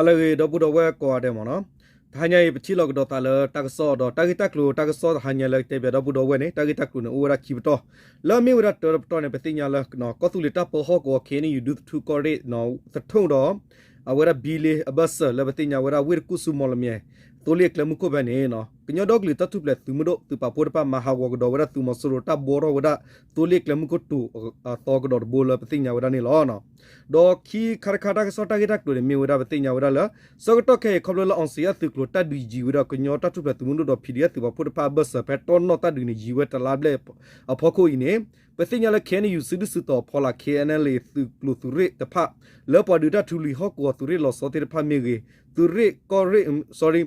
ဟါလၢအဂ့ၤ ဒီပုၢ်ဒီဝဲၢ်ကိးဂၤဒဲးမ့ၢ်နီၤ, တဟါညါအံၤ ပထံၣ်လိာ်ကဒီးသးလၢတၢ်ကစီၣ်ဒီး တၢ်ဂ့ၢ်တၢ်ကျိၤ တၢ်ကစီၣ်တဟါညါလၢကတဲပၠးဒီပုၢ်ဒီဝဲၢ်န့ၣ် တၢ်ဂ့ၢ်တၢ်ကျိၤန့ၣ် အိၣ်ဝဲဒၣ်ခံပတီၢ်, လၢအမ့ၢ်ဝဲဒၣ်တၢတပတီၢ်န့ၣ် ပသ့ၣ်ညါလၢ ကီၢ်သူလ့ၤတၢ်ပၢဟီၣ်ကဝီၤ ခ့ၣ်အဲၣ်ယူၣ် ဒူသထူကီၢ်ရ့ၣ် သထူဒီး အဝဲဒၣ်ဘံလ့အဘၢၣ်စၢၤလၢပသ့ၣ်ညါဝဲဒၣ် ဝ့ၢ်တကူၣ်ဆူမီၣ်လမၠဲၣ် သိလ့ၣ်အကျဲမုၢ်ခိၣ်ဖဲန့ၣ် ကညီဒီကလုာ်တၢ်ထူၣ်ဖျဲးသုးမုၢ်ဒိၣ်သုးပာ်ဖှိၣ်တဖၣ် မၤဟးဂီၤကဒီးဝဲဒၣ်သုးမီၤစိရိၤတၢ်ဘှီထီၣ်ဝဲဒၣ် သိလ့ၣ်အကျဲမုၢ်ခိၣ်တိၤအသီကဒီးတဘိလၢပသ့ၣ်ညါဝဲဒၣ်န့ၣ်လီၤ. ဒီးခံခါတခါတၢ်ကစီၣ်တၢ်ဂ့ၢ်တၢ်ကျိၤန့ၣ် မ့ၢ်ဝဲဒၣ်ပသ့ၣ်ညါဝဲဒၣ်လၢ ဆၢကတီၢ်ခဲအံၤ ခီဖျိလၢ အောင်ဇေယျ သုးကျိၤတၢ်ဒုးယံၤဝဲဒီး ကညီတၢ်ထူၣ်ဖျဲးသုးမုၢ်ဒိၣ်ဒီး ပီၣ်ဒီအ့ၣ် သုးပာ်ဖှိၣ်တဖၣ်အဘၢၣ်စၢၤ ဖဲတီနီၣ်တၢ်ဒုးန့ၣ် ယံၤဝဲတလါဘျဲၣ်အဖီခိၣ်အံၤန့ၣ် ပသ့ၣ်ညါလၢ ခ့ၣ်အဲၣ်ယူၣ် စုဒုၣ်စုတီၤဖီလာ် ခ့ၣ်အဲၣ်ယူၣ် သုးကျိၤသုးရ့ၣ်တဖၣ် လၢပှၤဒုးတၢ်ထူလံၤဟီၣ်ကဝီၤသုးရ့ၣ်လီၤဆီသ့ၣ်တဖၣ်မ့ၢ်ဂ့ၤ, သုးရ့ၣ်ကီၢ်ရ့ၣ်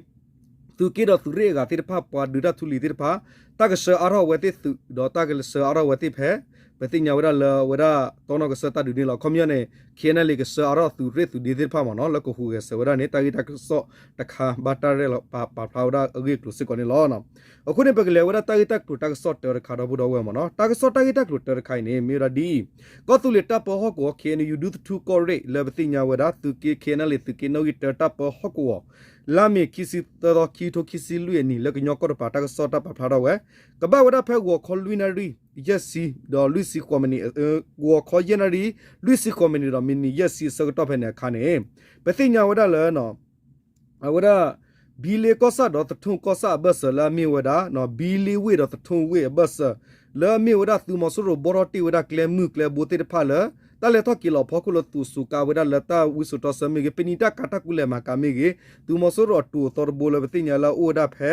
သုးက့ဒီးသုးရ့ၣ်အဂၤသ့ၣ်တဖၣ် ပှၤဒုးတၢ်ထူလံၤသ့ၣ်တဖၣ် တၢ်ကဆှၢအါထီၣ်အဝဲသ့ၣ်သုး ဒီးတၢ်ကဆှၢအါထီၣ်အဝဲသ့ၣ်ဖဲ ပသ့ၣ်ညါဝဲဒၣ်လၢအဝဲဒၣ်တီနီၣ်ကစၢၢ်တၢ်ဒုးန့ၣ်လီၤ. ခီပညီန့ၣ် ခ့ၣ်အဲၣ်ယူၣ် ကဆှၢအါထီၣ်သုးရ့ၣ်သုးဒ့သ့ၣ်တဖၣ်မ့ၢ်နီၤ လၢကဟူးဂဲၤဆၢဝဲဒၣ်န့ၣ် တၢ်ဂ့ၢ်တၢ်ကစီၣ်တခါ ဘၣ်တၢ်ရဲၣ်လီၤပာ်ဖျါဝဲဒၣ်အဂ့ၢ်အကျိၤစ့ၢ်ကီးန့ၣ်လီၤ. အဃိန့ၣ် ပကလဲၤဝဲဒၣ်တၢ်ဂ့ၢ်တၢ်ကျိၤတၢ်ကစီၣ်တၢတခါဒီပုၢ်ဒီဝဲၢ်မ့ၢ်နီၤ. တၢ်ကစီၣ်တၢ်ဂ့ၢ်တၢ်ကျိၤတၢတခါအံၤန့ၣ် မ့ၢ်ဝဲဒၣ်ဒ်အံၤ, ကီၢ်သူလ့ၤတၢ်ပၢဟီၣ်ကဝီၤ ခ့ၣ်အဲၣ်ယူၣ် ဒူသထူကီၢ်ရ့ၣ် လၢပသ့ၣ်ညါဝဲဒၣ် သုးက့ ခ့ၣ်အဲၣ်ယူၣ် သုးက့နီၣ်ဂံၢ်တၢတၢ်ပၢဟီၣ်ကဝီၤ လါမ့ၤ ခံဆံသၢသီ ခံကထိခံဆံလွံၢ်အနံၤ လၢကညီကီၢ်တပၤတၢ်ကစီၣ်တၢ်ပာ်ဖျါထီၣ်ဝဲ ကဘၣ်ဝဲဒၣ်ဖဲဂီၤခီလွံၢ်နၣ်ရံၣ် ယဲၢ်ဆံ ဒီးလွံၢ်ဆံဃိးမံးနံး, ဂီၤခီယဲၢ်နၣ်ရံၣ် လွံၢ်ဆံဃိးမံးနံးဒီးမံးနံးယဲၢ်ဆံအဆၢကတီၢ်ဖဲန့ၣ်အခါန့ၣ် ပသ့ၣ်ညါဝဲဒၣ်လၢ အဝဲဒၣ် ဘံလ့ကီၢ်ဆၣ်ဒီးသထူကီၢ်ဆၣ်အဘၢၣ်စၢၤလၢအမ့ၢ်ဝဲဒၣ် ဘံလ့ဝ့ၢ်ဒီးသထူဝ့ၢ်အဘၢၣ်စၢၤ လၢအမ့ၢ်ဝဲဒၣ်သုးမီၤစိရိၤဘှီထီၣ်တ့ၢ်ဝဲဒၣ်ကျဲမုၢ်ကျဲဘိသ့ၣ်တဖၣ်လၢ တၢ်လဲၤထီၣ်က့ၤလီၤအဖီခိၣ်လၢသူၣ်စူၤကါဝဲဒၣ်လၢတၢ်ဝံစိာ်တီဆၢမ့ၢ်ဂ့ၤ ပနံာ်တၢ်ကၤတၢ်ကူလဲၤမၤကၤမ့ၢ်ဂ့ၤ သုးမီၤစိရိၤအတိၤအသီတဘိလၢပသ့ၣ်ညါလၢအအိၣ်ဝဲဒၣ်ဖဲ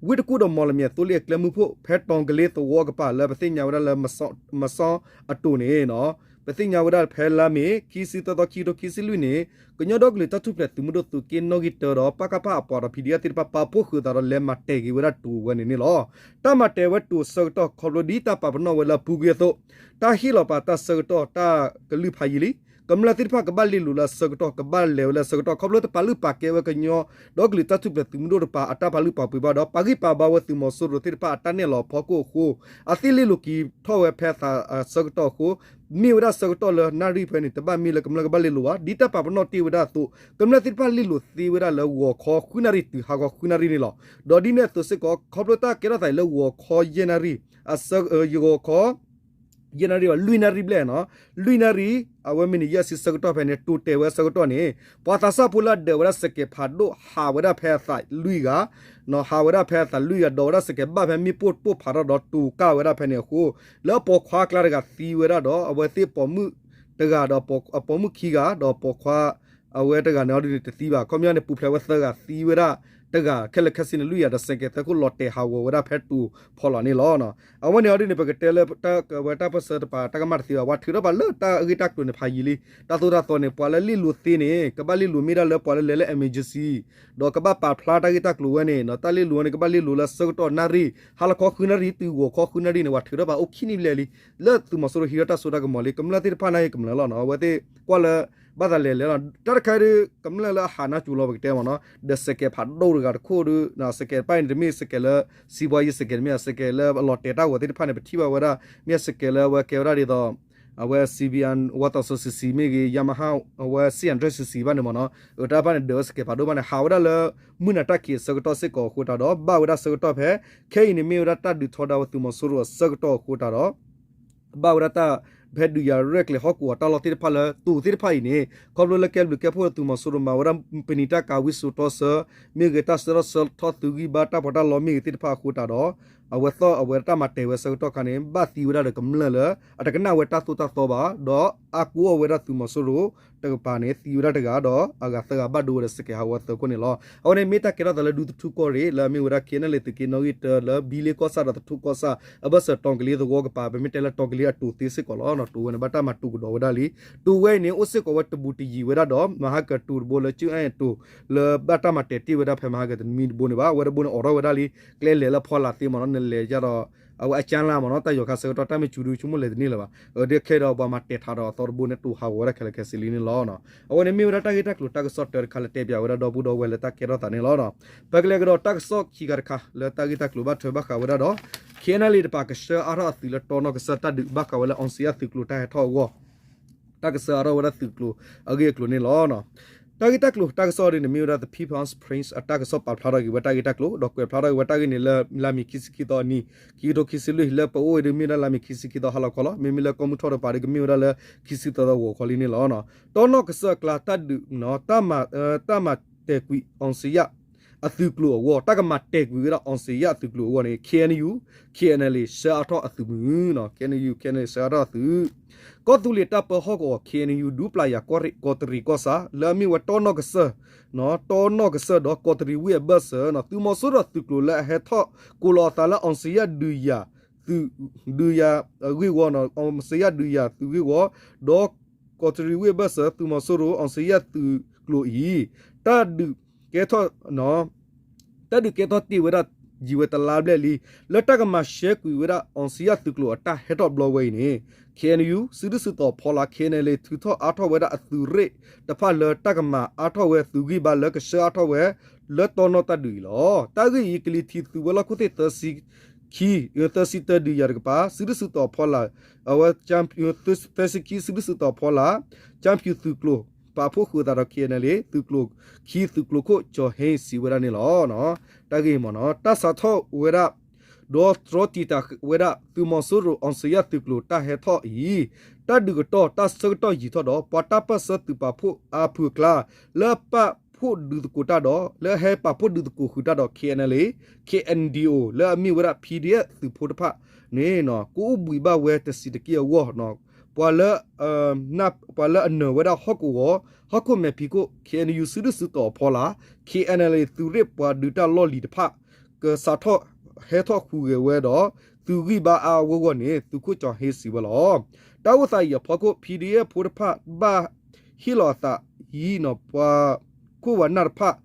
ဝ့ၢ်တကူၣ်ဒီးမီၣ်လမၠဲၣ် သိလ့ၣ်အကျဲမုၢ်ခိၣ် ဖဲတီၤကလ့သဝီကပၤလၢပသ့ၣ်ညါဝဲဒၣ်လၢ မစီအတိၤန့ၣ် ပသ့ၣ်ညါဝဲဒၣ်ဖဲလါမ့ၤ ခံဆံသၢသီ ခံကထိခံဆံလွံၢ်န့ၣ် ကညီဒီကလုာ်တၢ်ထူၣ်ဖျဲးသုးမုၢ်ဒိၣ်သုးက့နီၣ်ဂံၢ်တၢဒီး ပကဖ အပှၤဒီး ပီၣ်ဒီအ့ၣ် သ့ၣ်တဖၣ် ပာ်ဖှိၣ်ဃုာ်သးဒီးလဲၤမၤတဲာ်က့ၤဝဲဒၣ်တိၤဝဲန့ၣ်န့ၣ်လီၤ. တၢ်မၤတဲာ်ဝဲတိၤအဆၢကတီၢ်ခီဖျိဒ်တၢ်ပာ်ပနီၣ်ဝဲလၢအပူၤကွံာ်အသိး တၢ်ဟ့ၣ်လီၤပာ်တၢ်ဆၢကတီၢ်တၢ်ကလုၢ်ဖးယံာ်လံ. ကမျၢၢ်သ့ၣ်တဖၣ်ကဘၣ်လ့လိာ်လၢအဆၢကတီၢ် ကဘၣ်လဲၤဝဲလၢအဆၢကတီၢ် ခီဖျိတပာ်လုၢ်ပာ်ကဲဝဲကညီဒီကလုာ်တၢ်ထူၣ်ဖျဲးသုးမုၢ်ဒိၣ်တပၤအတၢ်ပာ်လုၢ်ပာ်ပှ့ၤဘၣ်ဒီး ပာ်ဂံၢ်ပာ်ဘါဝဲသုးမီၤစိရိၤသ့ၣ်တဖၣ်အတၢ်နဲၣ်လီၤအဖီခိၣ်အဃိ အသ့ၣ်လ့လိာ်က့ၤထီၣ်ဝဲဖဲအသးအဆၢကတီၢ်အဃိ မ့ၢ်ဝဲဒၣ်ဆၢကတီၢ်လၢနၣ်ရံၣ်ဖဲန့ၣ် တဘၣ်မ့ၢ်လၢကမျၢၢ်ကဘၣ်လ့လိာ်ဘၣ် ဒ်တၢ်ပာ်ပနီၣ်တ့ၢ်ဝဲဒၣ်အသိး ကမျၢၢ်သ့ၣ်တဖၣ်လ့လိာ်သ့ဝဲဒၣ်လၢဂီၤခီဃုနၣ်ရံၣ်တုၤဟါခီဃုနၣ်ရံၣ်န့ၣ်လီၤ. ဒီးဒ်န့ၣ်အသိးစ့ၢ်ကီး ခီဖျိတၢ်ကဲထီၣ်သးအံၤလၢဂီၤခီယဲၢ်နၣ်ရံၣ် အဆၢ ဂီၤခီ ယဲၢ်နၣ်ရံၣ်ဘၣ် လွံၢ်နၣ်ရံၣ်ဘျဲၣ်နီၤ လွံၢ်နၣ်ရံၣ် အဝဲမံးနံးယဲၢ်ဆံဆၢကတီၢ်ဖဲန့ၣ် တိၤတဲာ်ဝဲအဆၢကတီၢ်န့ၣ် ပှၤသးစၢ်ဖိလၢအဒၢးဝဲဒၣ်စဲးကဲးဖးဒိၣ်ဟးဝဲဒၣ်ဖဲအသးလွံၢ်ဂၤ ဟးဝဲဒၣ်ဖဲအသးလွံၢ်ဂၤ ဒီးဝဲဒၣ်စဲးကဲးဘၣ်ဖဲမ့ၣ်ပိၢ်ပိၢ်ဖးထီၣ်ဒီးတိၤကၢ်ဝဲဒၣ်ဖဲန့ၣ်အဃိ လၢအပိာ်ခွါအကျါတဂၤသံဝဲဒၣ်ဒီး အဝဲသ့ၣ်ပိာ်မုၣ်တဂၤဒီးအပိာ်မုၣ်ခံဂၤ ဒီးပိာ်ခွါ အဝဲတဂၤန့ၣ်အီၤဒ်န့ၣ်တသံဘၣ် ခီပညီန့ၣ် ပူၤဖျဲးဝဲသၢဂၤသံဝဲဒၣ်တဂၤ ခဲလၢာ်ခဲဆ့န့ၣ်လွံၢ်ဂၤဒီးစဲးကဲးသၢခိၣ်လီၤတဲာ်ဟးဂီၤဝဲဒၣ်ဖဲတိၤဖီလာ်န့ၣ်လီၤ. အဝဲန့ၣ်အီၤဒ်န့ၣ် ပကတဲလၢ ဝဲတၢ်ပၢၢ်ဆၢတပၤတၢ်ကမၣ်တသ့ဘၣ် ပှၤထုးထီၣ်ပာ်လၢတၢ်အဂ့ၢ်တၢ်ကျိၤန့ၣ်ဖးယံာ်လံ တၢ်သိၣ်တၢ်သီန့ၣ် ပှၤလၢလ့လိာ်သ့န့ၣ် ကဘၣ်လ့လိာ်မ့ၢ်ဒၣ်လၢပှၤလၢလဲၤလၢ emergency ဒီးကဘၣ်ပာ်ဖျါတၢ်ဂ့ၢ်တၢ်ကျိၤဝဲန့ၣ် တၢ်လ့လိာ်ဝဲန့ၣ် ကဘၣ်လ့လိာ်လၢဆၢကတီၢ်နၣ်ရံၣ် ဟါလီၤခီဃုနၣ်ရံၣ်တုၤဂီၤခီဃုနၣ်ရံၣ်န့ၣ် ပှၤထုးထီၣ်ပာ်အိၣ်ခံနံၣ်ဘျဲၣ်လံ လၢသုးမီၤစိရိၤဟံးထီၣ်တၢ်စိတၢ်ကမီၤလံ ကမျၢၢ်သ့ၣ်တဖၣ်န့ၣ်ကမျၢၢ်လီၤနီၤ အဝဲသ့ၣ်ကွၢ်လၢ ဘၣ်သးလဲၤလဲၤလီၤ တၢ်တခါဒ် ကမျၢၢ်လၢအဟးနါစိၤလီၤပကတဲမ့ၢ်နီၤ ဒီးစဲးကဲးဖးဒိၣ်တဂၤတခိၣ်ဒီး စဲးကဲးတဖၣ်န့ၣ် တမ့ၢ်စဲးကဲးလၢ စံးဘှါယံၤစဲးကဲး တမ့ၢ်စဲးကဲးလၢအလီၤတဲာ်တၢ်ဂီၤသ့ၣ်တဖၣ်န့ၣ် ပထံၣ်ဘၣ်ဝဲဒၣ် မ့ၢ်စဲးကဲးလၢအဝဲကဲဝဲဒၣ်ဒ်သိး အဝဲ CB one thousand CC မ့ၢ်ဂ့ၤ Yamaha အဝဲ six hundred CC ဘၣ်န့ၣ်မ့ၢ်နီၤ အတၢ်တဖၣ်န့ၣ် ဒၢးဝဲစဲးကဲးဖးဒိၣ်ဘၣ်န့ၣ် ဟးဝဲဒၣ်လၢ မုၢ်နၤတၢ်ခံးအဆၢကတီၢ်စ့ၢ်ကီးအဃိတၢ်ဒီး ဘၣ်ဝဲဒၣ်ဆၢကတီၢ်ဖဲ ခဲအံၤန့ၣ်မ့ၢ်ဝဲဒၣ်တၢ်ဒုးထီဒါဝဲသုးမီၤစိရိၤအဆၢကတီၢ်အဃိတၢ်ဒီး ဘၣ်ဝဲဒၣ်တၢ် ဖဲဒုးယၤရဲၣ်ကျဲၤဟီၣ်ကဝီၤတၢ်လီၢ်သ့ၣ်တဖၣ်လၢ တိၤသ့ၣ်တဖၣ်အံၤန့ၣ် ခီဖျိလၢကဲဘျုးကဲဖှိၣ်လၢသုးမီၤစိရိၤမၤဝဲဒၣ် ပနံာ်တၢ်ကၤဝံစိာ်တီဆၢ မ့ၢ်ဂ့ၤ တၢ်ဆှၢထီၣ်ဆှၢထီၣ်သုးဂံၢ်ဘါတၢ်ပီးတၢ်လီမ့ၢ်ဂ့ၤသ့ၣ်တဖၣ်အဃိတၢ်ဒီး အဝဲသီၣ်အဝဲတၢ်မၤတဲာ်ဝဲဆၢကတီၢ်ခါန့ၣ် ဘၣ်သံဝဲဒၣ်ဒီးကမျၢၢ်လၢ အတကနၣ်ဝဲတၢ်သိၣ်တၢ်သီဘၣ် ဒီးအါကိးအီၣ်ဝဲဒၣ်သုးမီၤစိရိၤတကပၤန့ၣ် သံဝဲဒၣ်တဂၤ ဒီးအဂၤသၢဂၤဘၣ်ဒိဝဲဒီးစဲးကဲးဟးဂီၤသၢခိၣ်န့ၣ်လီၤ. အဝဲန့ၣ်မ့ၢ်တၢ်ကဲထီၣ်သးလၢဒူသထူကီၢ်ရ့ၣ် လၢအမ့ၢ်ဝဲဒၣ် ခ့ၣ်အဲၣ်ယူၣ် သုးက့နီၣ်ဂံၢ်တၢလၢ ဘံလ့ကီၢ်ဆၣ်ဒီးသထူကီၢ်ဆၣ် အဘၢၣ်စၢၤတီၤကလ့သဝီကပၤ ပမ့ၢ်တဲလၢတီၤကလ့အတိၤသ့စ့ၢ်ကီးလီၤ. တိၤဝဲန့ၣ် ဘၣ်တၢ်မၤတိၤကဒီးဝဲဒၣ်လံ. တိၤဝဲအံၤန့ၣ် အိၣ်စ့ၢ်ကီးဝဲတဘူးတယံၤဝဲဒၣ်ဒီး မၤဟါကတုၤတဘိလၢ ကၠူၣ်အဲၣ်တိၤ လၢဘၣ်တၢ်မၤတဲာ်တ့ၢ်ဝဲဒၣ်ဖဲမၤဟါကတနံၤတဘိန့ၣ်ဘၣ်. အဝဲတဘိန့ၣ်အိးထီၣ်ဝဲဒၣ်လံ. ကျဲလဲၤလၢဖီလာ်သ့မ့ၢ်နီၤ နလဲၤယါဒီး အဝဲအကၠါလါမ့ၢ်နီၤ တၢ်ယီၤခါဆၢကတီၢ် တၢ်မ့ၢ်စူၤဒုဆိကမိၣ်လဲၤတန့ၢ်လၢၤဘၣ်. အဒုးခဲဒီးပှၤမၤတဲာ်ထးဒီးအသီတဘိန့ၣ် တိၤဟးဂီၤဝဲဒၣ်ခဲလၢာ်ခဲဆ့လံန့ၣ်လီၤ. အဝဲန့ၣ်မ့ၢ်ဝဲဒၣ်တၢ်ဂ့ၢ်တၢ်ကျိၤတၢ်ကစီၣ်တၢတခါလၢတဲပၠးဝဲဒၣ်ဒီပုၢ်ဒီဝဲၢ်လၢတၢ်ကဲထီၣ်သးန့ၣ်လီၤ. ပကလဲၤကဒီးတၢ်ကစီၣ်ခံခါတခါ လၢတၢ်ဂ့ၢ်တၢ်ကျိၤဘၣ်ထွဲဘၣ်ဃးဝဲဒၣ်ဒီး ခ့ၣ်အဲၣ်ယူၣ် တပၤကဆှၢအါထီၣ်အသုးလၢတီနီၢ်ကစၢ်တၢ်ဒုးဘၣ်ဃးဝဲလၢ အောင်ဇေယျ သုးကျိၤတၢ်ဟဲထီၣ်အဂီၢ် တၢ်ကဆှၢအါထီၣ်ဝဲဒၣ်သုးကျိၤအဂ့ၢ်အကျိၤန့ၣ်လီၤ. တၢ်ဂ့ၢ်တၢ်ကျိၤတၢ်ကစီၣ်ဒ်န့ၣ် မ့ၢ်ဝဲဒၣ် The People's Spring အတၢ်ကစီၣ်ပာ်ဖျါထီၣ်က့ၤဝဲတၢ်ဂ့ၢ်တၢ်ကျိၤ ဒီးကွဲးဖျါထီၣ်က့ၤဝဲတၢ်ဂ့ၢ်န့ၣ်လၢ လါမ့ၤခံဆံခံသီအနံၤ ခံကထိခံဆံလွံၢ် လၢပအိၣ်ဝဲဒၣ်မ့ၢ်ဝဲဒၣ် လါမ့ၤခံဆံခံသီဟါလီၤခီလီၤ. မ့မ့ၢ်လၢကီၢ်မုၢ်ထီၣ်တပၤဒီး ကမ့ၢ်ဝဲဒၣ်လၢ ခံဆံသီသီဂီၤခီလံန့ၣ်လီၤ. တီနီၣ်ကစၢၢ်အကျါ တၢ်ဒုး တၢ်မၤတဲာ်ကွံာ် အောင်ဇေယျ အသုးကျိၤအဂီၢ်, တၢ်ကမၤတဲာ်ကွံာ်ဝဲဒၣ် အောင်ဇေယျ အသုးကျိၤအဂီၢ်န့ၣ် KNU KNLA ဆှၢအါထီၣ်အသုးမုၢ်, KNU KNLA ဆှၢအါထီၣ်အသုး, ကီၢ်သူလ့ၤတၢ်ပၢဟီၣ်ကဝီၤ KNU ဒူပျၢ်ယၤ ကီၢ်တရံးကီၢ်ဆၣ် လၢအမ့ၢ်ဝဲတီနီၣ်ကစၢၢ်, တီနီၣ်ကစၢၢ်ဒီးကီၢ်တရံးဝ့ၢ်အဘၢၣ်စၢၤ သုးမီၤစိရိၤသုးကျိၤလၢအဟဲထီၣ်ကိးလီၤအသးလၢ အောင်ဇေယျ ဒုးယၤ ဒုးယၤအဂ့ၢ်ဝီ,အောင်ဇေယျ ဒုးယၤသုးဂ့ၢ်ဝီ, ဒီးကီၢ်တရံးဝ့ၢ်အဘၢၣ်စၢၤ သုးမီၤစိရိၤ အောင်ဇေယျ သုးကျိၤအံၤ တၢ်ဒုးကဲထီၣ် တၢ်ဒုးကဲထီၣ်တ့ၢ်ဝဲဒၣ်ယံာ်ဝဲတလါဘျဲၣ်လံ, လၢတၢ်ကမၤရှဲကွံာ်ဝဲဒၣ် အောင်ဇေယျ သုးကျိၤအတၢ်ဟဲထီၣ်ဘျီဝဲအံၤန့ၣ် KNU စုဒုၣ်စုတီၤဖီလာ် KNLA ထုးထီၣ်အါထီၣ်ဝဲဒၣ်အသုးရ့ၣ်တဖၣ်လၢတၢ်ကမၤအါထီၣ်ဝဲသုးဂံၢ်ဘါလၢကဆှၢအါထီၣ်ဝဲ လၢတီနီၣ်တၢ်ဒုးအံၤလီၤ. တၢ်ဂ့ၢ်အံၤ ကလံၤထံးသုးဝဲၤလီၢ်ခိၣ်သ့ၣ်သၢဆံခံ သၢဆံတၢဒုးယၤတကပၤ စုဒုၣ်စုတီၤဖီလာ် အဝဲ သၢဆံခံ စုဒုၣ်စုတီၤဖီလာ် ကၠၢဖၠူသုးကျိၤ ပာ်ဖှိၣ်ဃုာ်အသးဒီး KNLA သုးကျိၤခံ သုးကျိၤခိၣ် ကၠီၤဟ့ စံးဝဲဒၣ်န့ၣ်လီၤ. တၢ်ဂ့ၢ်မ့ၢ်နီၤ တၢ်စးထီၣ်ဝဲဒၣ် ဒီးတြီတံာ်တာ်ဝဲဒၣ် သုးမီၤစိရိၤ အောင်ဇေယျ သုးကျိၤတၢ်ဟဲထီၣ်အံၤ တၢ်ဒုးကတီၢ်တၢ်ဆၢကတီၢ်ယံာ်ထီၣ်ဒီး ပှၤတၢ်ပၢၢ်ဆၢသုးပာ်ဖှိၣ်အါဖုအကျါ လၢပာ်ဖှိၣ်ဒုးသကိးတၢ်ဒီး လၢဟဲပာ်ဖှိၣ်ဒုးသကိးဃုာ်တၢ်ဒီး KNLA KNDO လၢအမ့ၢ်ဝဲဒၣ် PDF သုးဖိတဖၣ်န့ၣ် ကအိၣ်ဘှံးဘၣ်ဝဲတဆံးတက့ၢ်အဂီၢ် ပှၤလၢ ပှၤလၢအနၢၤဝဲဒၣ်ဟီၣ်ကဝီၤ ဟီၣ်ခိၣ်မဲာ်ဖံးခိၣ် KNU စုဒုၣ်စုတီၤအဖီလာ် KNLA သုးရ့ၣ်ပှၤဒုးတၢ်လီၢ်လံၤတဖၣ် ကစးထီၣ်ဟဲထီၣ်ဟူးဂဲၤဝဲဒီး သုးဂံၢ်ဘါအါအါဂီၢ်ဂီၢ်န့ၣ် သုးခိၣ်ကၠီၤဟ့စံးဝဲလီၤ. တၢ်အိၣ်သးအံၤအဖီခိၣ် PDF ဖိတဖၣ်ဘၣ်ဟ့ၣ်လီၤအသးအံၤ ပှၤခိၣ်ဝဲနၢ်တဖၣ်